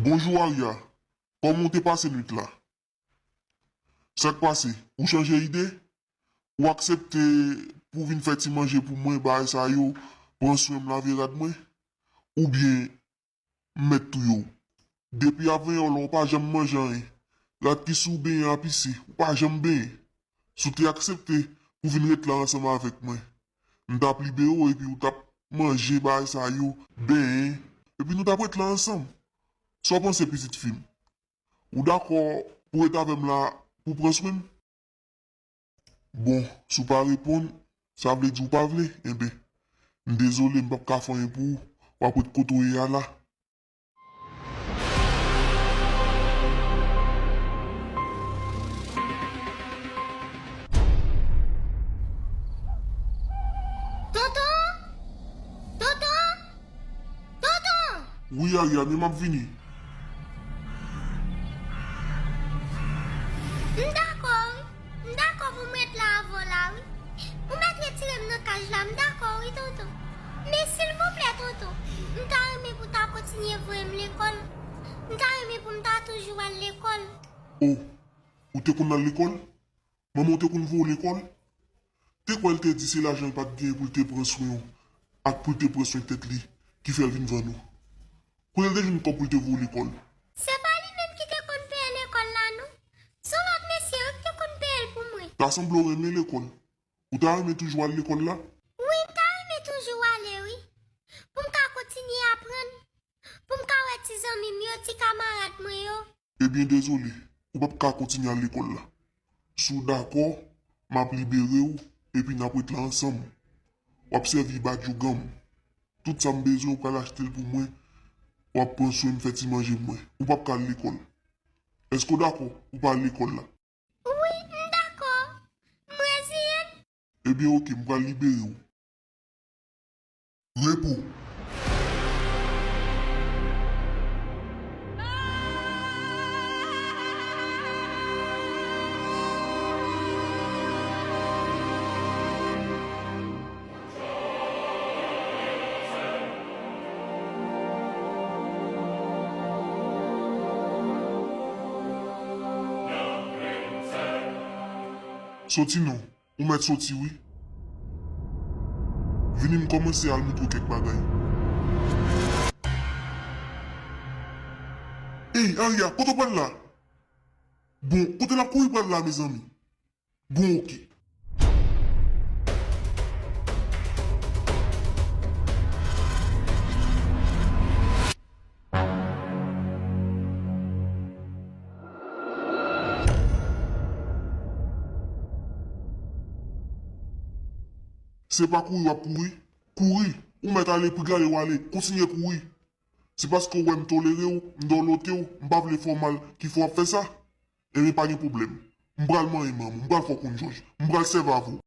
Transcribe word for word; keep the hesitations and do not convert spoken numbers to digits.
Bonjou Arya, kòman w te pase nwit la? Sa k pase? Ou chanje ide? Ou aksepte pou w vin fè ti manje pou mwen, bagay sa yo, pran swen m, lave rad mwen? Oubyen m mèt touye w? Depi avanyè la, ou pa janm manje anyen. Rad ki sou w benyen ap isi, ou pa janm benyen. Si w te aksepte pou vin ret la ansanm avèk mwen, m t ap libere w epi w t ap manje bagay sa yo, benyen, epi nou t ap ret la ansanm. Sa w panse, pitit fi m? Ou dakò pou w ret avè m la, pou w pran swen m? Bon, si w pa reponn, sa vle di w pa vle. Enben, m dezole, m p ap ka fè anyen pou ou. W ap ret kote w ye a la. Tonton! Tonton! Tonton! Wi, Arya, men m ap vini. M dakò, wi. M dakò pou m ret la avè w la, wi. Ou mèt retire m nan kay la, m dakò, wi, tonton. Men, silvouplè, tonton, m ta renmen pou w ta kontinye voye m lekòl. M ta renmen pou m ta toujou al lekòl. O, ou te konn al lekòl? Manman w te konn voye w lekòl? Te kwè l te di se lajan l pa t genyen pou l te pran swen w ak pou l te pran swen tèt li ki fè l vin vann ou. Kote l te jwenn kòb pou l te voye w lekòl? Se pa li menm ki te konn peye lekòl la, non. Se yon lòt mesye, wi, ki te konn peye l pou mwen. Ta sanble w renmen lekòl. Ou ta renmen toujou al lekòl la? Wi, m ta renmen toujou ale, wi. Pou m ka kontinye aprann. Pou m ka wè ti zanmi m yo, ti kamarad mwen yo. Ebyen, dezole, ou p ap ka kontinye al lekòl la. Si w dakò, m ap libere w, epi n ap ret la ansanm. W ap sèvi badjougan m. Tout sa m bezwen, ou pral achte l pou mwen. W ap pran swen m, fè ti manje mwen. Ou p ap ka al lekòl. Èske w dakò pou w pa al lekòl la? Wi, m dakò. M reziyen m. Ebyen, oke, m pral libere w. Repo. Soti non. Ou mèt soti wi. Vini m kòmanse al montre w kèk bagay. Ey, Arya, kote w pral la? Bon, kote l ap kouri pral la, mezanmi? Bon, oke. Se pa kouri w ap kouri? Kouri! Ou mèt ale, pi gale w ale, kontinye kouri. Se paske w wè m tolere w, m dòlote w, m pa vle fè w mal ki fè w ap fè sa? Ebyen, pa gen pwoblèm. M pral manyen manman w, m pral fè w konn jòj, m pral sèvi avè w.